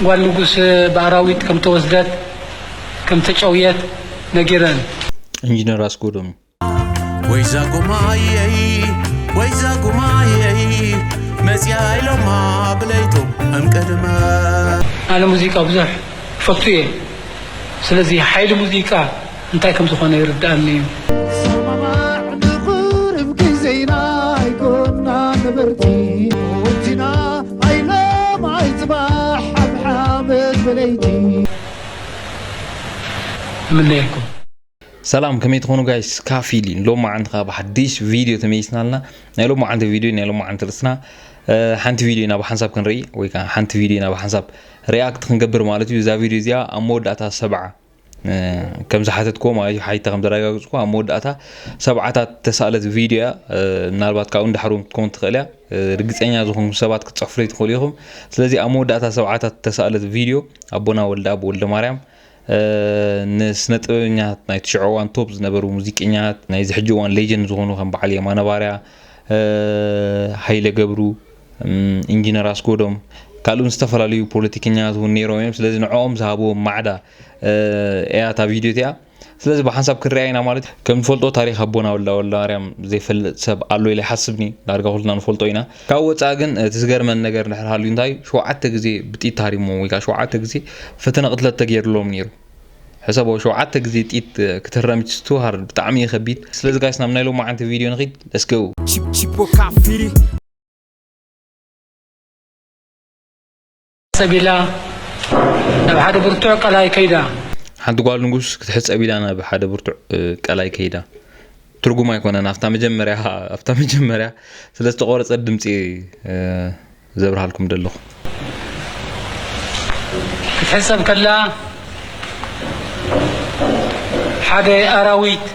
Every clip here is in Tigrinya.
ጓል ንጉስ ብኣራዊት ከም ተወስደት፣ ከም ተጨውየት ነጊረን። ኢንጂነር ኣስጎዶም። ወይዛ ጉማየይ፣ ወይዛ ጉማየይ፣ መጽያ ኢሎማ ብለይቶም እምቅድመ። ኣነ ሙዚቃ ብዙሕ ፈቱ እየ። ስለዚ ሓይሊ ሙዚቃ እንታይ ከም ዝኾነ ይርድኣኒ እዩ። ሰማማዕ ንኽርብ ግዜና ኣይኮና ነበርቲ ወቲና ኣይሎም ኣይፅባሕ ሓብሓብት ብለይቲ እምነየልኩም። ሰላም ከመይ ትኾኑ ጋይስ? ካፊል እዩ። ሎም መዓንቲ ከዓ ብሓድሽ ቪድዮ ተመይስና ኣለና። ናይ ሎም መዓንቲ ቪድዮ ናይ ሎም መዓንቲ ርእስና ሓንቲ ቪድዮ ኢና ብሓንሳብ ክንርኢ ወይ ከዓ ሓንቲ ቪድዮ ኢና ብሓንሳብ ሪኣክት ክንገብር ማለት እዩ። እዛ ቪድዮ እዚኣ ኣብ መወዳእታ ሰብዓ ከም ዝሓተትክዎ ማለት እዩ። ሓይታ ከም ዘረጋግፅኩ ኣብ መወዳእታ ሰብዓታት ተሳእለት ቪድዮ እያ። ምናልባት ካብኡ እንዳሕሩ ክትከውን ትኽእል እያ። ርግፀኛ ዝኾንኩም ሰባት ክትፀሕፉለይ ትኽእሉ ኢኹም። ስለዚ ኣብ መወዳእታ ሰብዓታት ተሳእለት ቪድዮ ኣቦና ወልደኣብ ወልደማርያም ንስነ ጥበበኛታት ናይ ትሽዖ እዋን ቶፕ ዝነበሩ ሙዚቀኛታት ናይዚ ሕጂ እዋን ሌጀንድ ዝኾኑ ከም በዓል የማነ ባርያ፣ ሃይለ ገብሩ፣ ኢንጂነር ኣስጎዶም ካልኡን ዝተፈላለዩ ፖለቲከኛታት እውን ነይሮም እዮም። ስለዚ ንዕኦም ዝሃብዎም ማዕዳ እያ እታ ቪድዮ እቲኣ። ስለዚ ብሓንሳብ ክንሪኣ ኢና ማለት እዩ። ከም ንፈልጦ ታሪክ ኣቦና ወልዳ ወልዳ ማርያም ዘይፈልጥ ሰብ ኣሎ ኢለ ይሓስብኒ። ዳርጋ ኩልና ንፈልጦ ኢና። ካብ ወፃኢ ግን እቲ ዝገርመን ነገር እንድሕር ሃልዩ እንታይ ሸውዓተ ግዜ ብጥይት ተሃሪሞም ወይ ከዓ ሸውዓተ ግዜ ፈተነ ቅትለት ተገይርሎም ነይሩ። ሕሰቦ ሸውዓተ ግዜ ጥይት ክትህረም ስትሃር ብጣዕሚ እዩ ከቢድ። ስለዚ ጋይስ ናብ ናይ ሎማዓንቲ ቪድዮ ንኺድ። Let's go። Chip Chipo Cafiri. ሰቢላ ናብ ሓደ ብርቱዕ ቀላይ ከይዳ። ሓንቲ ጓል ንጉስ ክትሕጸብ ኢላ ናብ ሓደ ብርቱዕ ቀላይ ከይዳ። ትርጉም ኣይኮነን። ኣብታ መጀመርያ ኣብታ መጀመርያ ስለ ዝተቆረጸ ድምጺ ዘብርሃልኩም ደለኹ። ክትሕሰብ ከላ ሓደ ኣራዊት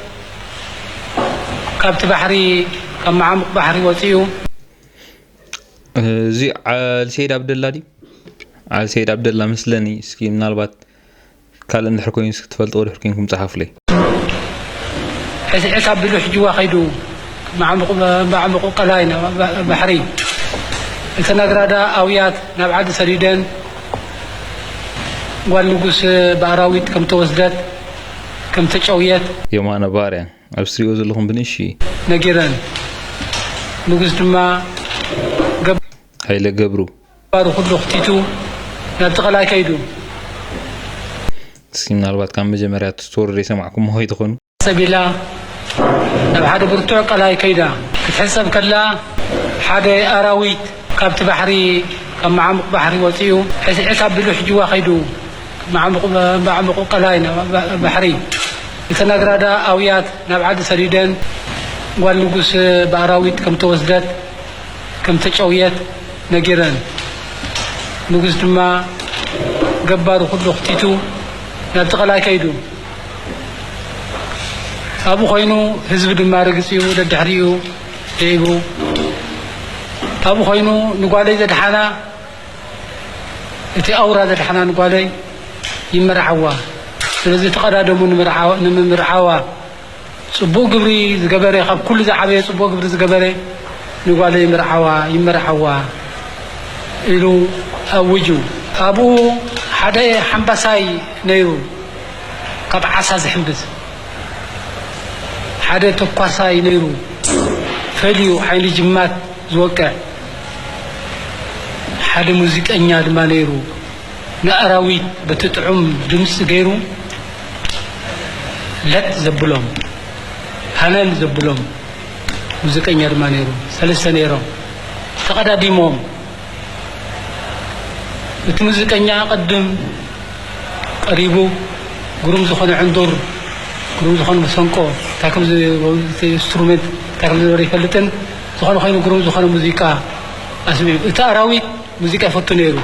ካብቲ ባሕሪ ካብ መዓሙቕ ባሕሪ ወጺኡ። እዚ ዓል ሰይድ ኣብደላ ድዩ? ዓል ሰይድ ኣብደላ መስለኒ። እስኪ ምናልባት ካልእ እንድሕር ኮይኑ እስኪ ትፈልጥዎ ድሕር ኮይንኩም ጸሓፉለይ። ሕስዕስ ኣቢሉ ሕጅዋ ከይዱ መዓሙቕ ቀላይ ባሕሪ እተን ኣግራዳ ኣውያት ናብ ዓዲ ሰዲደን ጓል ንጉስ ብኣራዊት ከም ተወስደት ከም ተጨውየት የማነ ባርያ ኣብ ስሪኦ ዘለኹም ብንእሺ ነጊረን። ንጉስ ድማ ገብ ሃይለ ገብሩ ባሩ ኩሉ ክቲቱ ናብቲ ቀላይ ከይዱ። እስኪ ምናልባት ካብ መጀመርያ እቲ ስቶሪ ዘይሰማዕኩሞ ከይትኾኑ። ሰቢላ ናብ ሓደ ብርቱዕ ቀላይ ከይዳ ክትሕሰብ ከላ ሓደ ኣራዊት ካብቲ ባሕሪ ካብ መዓሙቕ ባሕሪ ወፂኡ ሕስዕስ ኣቢሉ ሕጅዋ ከይዱ መዓሙቕ ቀላይ ባሕሪ እተን ኣግራዳ ኣውያት ናብ ዓዲ ሰዲደን ጓል ንጉስ ብኣራዊት ከም ተወስደት ከም ተጨውየት ነጊረን። ንጉስ ድማ ገባሩ ኩሉ ክቲቱ ናብቲ ቀላይ ከይዱ። ኣብኡ ኮይኑ ህዝቢ ድማ ርግጺኡ ደድሕሪኡ ደይቡ። ኣብኡ ኮይኑ ንጓለይ ዘድሓና እቲ ኣውራ ዘድሓና ንጓለይ ይመርዓዋ። ስለዚ ተቐዳደሙ ንምምርዓዋ። ጽቡቕ ግብሪ ዝገበረ፣ ካብ ኩሉ ዝዓበየ ጽቡቕ ግብሪ ዝገበረ ንጓለይ ይምርዓዋ፣ ይመርዓዋ ኢሉ ኣዊጁ። ኣብኡ ሓደ ሓምባሳይ ነይሩ፣ ካብ ዓሳ ዝሕምብስ። ሓደ ተኳሳይ ነይሩ፣ ፈልዩ ዓይኒ ጅማት ዝወቅዕ። ሓደ ሙዚቀኛ ድማ ነይሩ። ንኣራዊት በቲ ጥዑም ድምፂ ገይሩ ለጥ ዘብሎም ሃነን ዘብሎም ሙዚቀኛ ድማ ነይሩ። ሰለስተ ነይሮም ተቐዳዲሞም። እቲ ሙዚቀኛ ቅድም ቀሪቡ ግሩም ዝኾነ ዕንዱር፣ ግሩም ዝኾነ መሰንቆ፣ እንታይ ከም ኢንስትሩመንት እንታይ ከም ዝነበረ ይፈልጥን ዝኾነ ኮይኑ ግሩም ዝኾነ ሙዚቃ ኣስሚዑ። እቲ ኣራዊት ሙዚቃ ይፈቱ ነይሩ።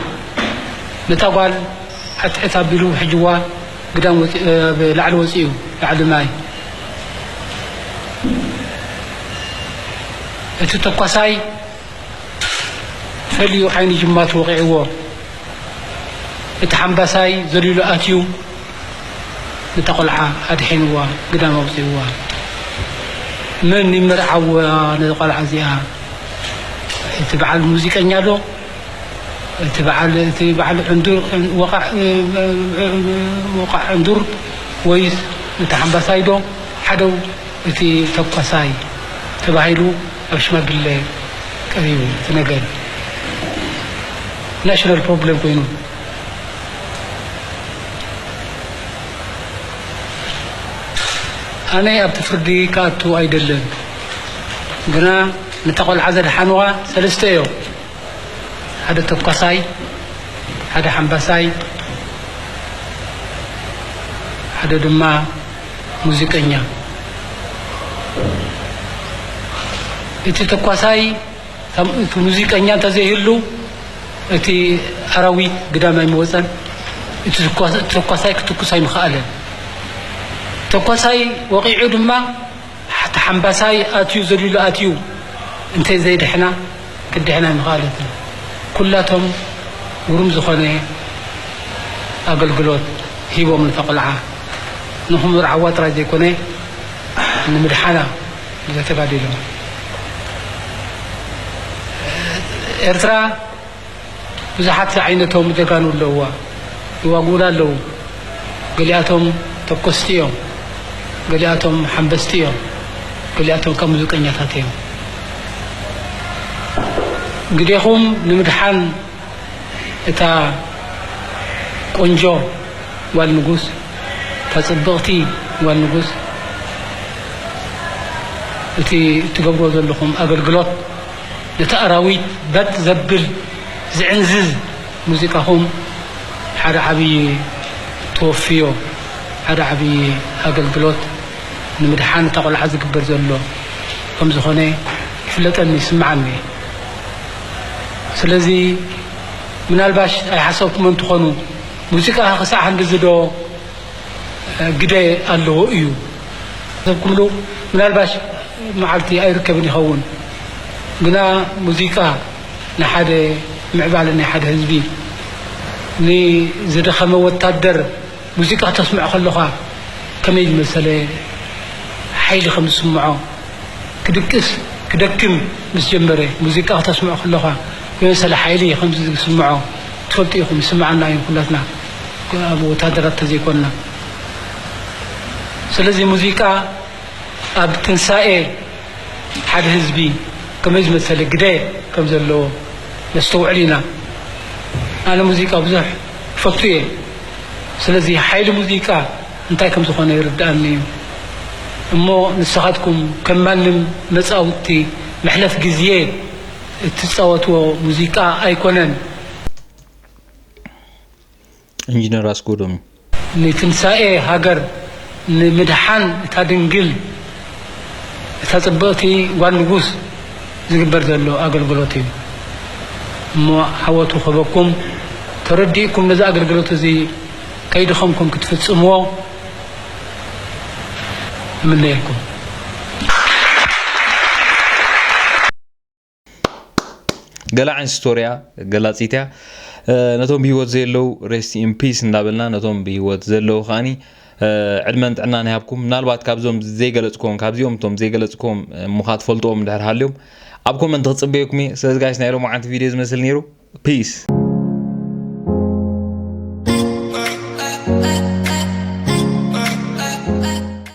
ነታ ጓል ሕትሕት ኣቢሉ ሕጅዋ ግዳም ወፂ- እ፣ ብ ላዕሊ ወፂኡ ላዕሊ ማይ። እቲ ተኳሳይ ፈልዩ ዓይኒ ጅማቱ ወቒዕዎ። እቲ ሓምባሳይ ዘሊሉ ኣትዩ ነታ ቆልዓ ኣድሒንዋ ግዳም ኣውፂእዋ። መን ይመርዓዋ ነዚ ቆልዓ እዚኣ? እቲ በዓል ሙዚቀኛ ዶ እቲ በዓል፣ እቲ በዓል ዕንዱር፣ ወቓዕ፣ ወቓዕ ዕንዱር ወይስ እቲ ሓምባሳይ ዶ ሓደው እቲ ተኳሳይ ተባሂሉ ኣብ ሽማግለ ቀሪቡ። እቲ ነገር ናሽናል ፕሮብሌም ኮይኑ፣ ኣነ ኣብቲ ፍርዲ ክኣቱ ኣይደልን። ግና ነታ ቆልዓ ዘድሓንዋ ሰለስተ እዮም። ሓደ ተኳሳይ፣ ሓደ ሓምባሳይ፣ ሓደ ድማ ሙዚቀኛ። እቲ ተኳሳይ፣ እቲ ሙዚቀኛ እንተዘይህሉ፣ እቲ ኣራዊት ግዳም ኣይምወፀን። እቲ ተኳስ-፣ ተኳሳይ ክትኩስ ኣይምኸኣለን። ተኳሳይ ወቒዑ ድማ፣ እቲ ሓምባሳይ ኣትዩ ዘሊሉ ኣትዩ እንተዘይድሕና፣ ክትድሕን ኣይምኸኣለትን። ኩላቶም ግሩም ዝኾነ ኣገልግሎት ሂቦም ነታ ቆልዓ። ንኽምርዓዋ ጥራይ ዘይኮነ፣ ንምድሓና ተጋዲሎም። ኤርትራ ብዙሓት ዝዓይነቶም ጀጋኑ ኣለውዋ፣ ይዋግኡላ ኣለዉ። ገሊኣቶም ተኮስቲ እዮም፣ ገሊኣቶም ሓምበስቲ እዮም፣ ገሊኣቶም ካብ ሙዚቀኛታት እዮም። ግዴኹም ንምድሓን እታ ቆንጆ ጓል ንጉስ፣ እታ ጽብቕቲ ጓል ንጉስ፣ እቲ እትገብርዎ ዘለኹም ኣገልግሎት፣ ነቲ ኣራዊት በጥ ዘብል ዝዕንዝዝ ሙዚቃኹም ሓደ ዓብዪ ተወፍዮ፣ ሓደ ዓብዪ ኣገልግሎት ንምድሓን እታ ቆልዓ ዝግበር ዘሎ ከም ዝኾነ ይፍለጠኒ፣ ይስምዓኒ። ስለዚ ምናልባሽ ኣይሓሰብኩሞን ትኾኑ፣ ሙዚቃ ክሳዕ ክንድዚ ዶ ግደ ኣለዎ እዩ። ሓሰብኩምሉ ምናልባሽ መዓልቲ ኣይርከብን ይኸውን። ግና ሙዚቃ ንሓደ ምዕባለ ናይ ሓደ ህዝቢ፣ ንዝደኸመ ወታደር ሙዚቃ ክተስምዖ ከለኻ ከመይ ዝመሰለ ሓይሊ ከም ዝስምዖ፣ ክድቅስ ክደክም ምስ ጀመረ ሙዚቃ ክተስምዖ ከለኻ ዝመሰለ ሓይሊ ከም ዝስምዖ ትፈልጡ ኢኹም፣ ይስምዓና እዩ ኩላትና፣ ኣብ ወታደራት ተዘይኮንና። ስለዚ ሙዚቃ ኣብ ትንሳኤ ሓደ ህዝቢ ከመይ ዝመሰለ ግደ ከም ዘለዎ ነስተውዕል ኢና። ኣነ ሙዚቃ ብዙሕ ይፈቱ እየ። ስለዚ ሓይሊ ሙዚቃ እንታይ ከም ዝኾነ ይርድኣኒ እዩ። እሞ ንስኻትኩም ከም ማንም መጻውቲ መሕለፍ ግዜ እትጻወትዎ ሙዚቃ ኣይኮነን። ኢንጂነር ኣስጎዶም። ንትንሳኤ ሃገር ንምድሓን እታ ድንግል፣ እታ ጽብቕቲ ጓል ንጉስ ዝግበር ዘሎ ኣገልግሎት እዩ። እሞ ዓወቱ ክህበኩም፣ ተረዲእኩም ነዚ ኣገልግሎት እዚ ከይደኸምኩም ክትፍጽምዎ እምነየልኩም። ገላዕን ስቶርያ ገላጺት እያ። ነቶም ብህይወት ዘየለዉ rest in peace እንዳበልና፣ ነቶም ብህይወት ዘለዉ ከዓኒ ዕድመን ጥዕናን ይሃብኩም። ምናልባት ካብዞም ዘይገለጽክዎም፣ ካብዚኦም እቶም ዘይገለጽክዎም እሙኻ ትፈልጥዎም እንድሕር ሃልዮም ኣብ comment ክጽበየኩም እየ። ስለዚ ጋይስ ናይ ሎማዓንቲ ቪድዮ ዝመስል ነይሩ። Peace።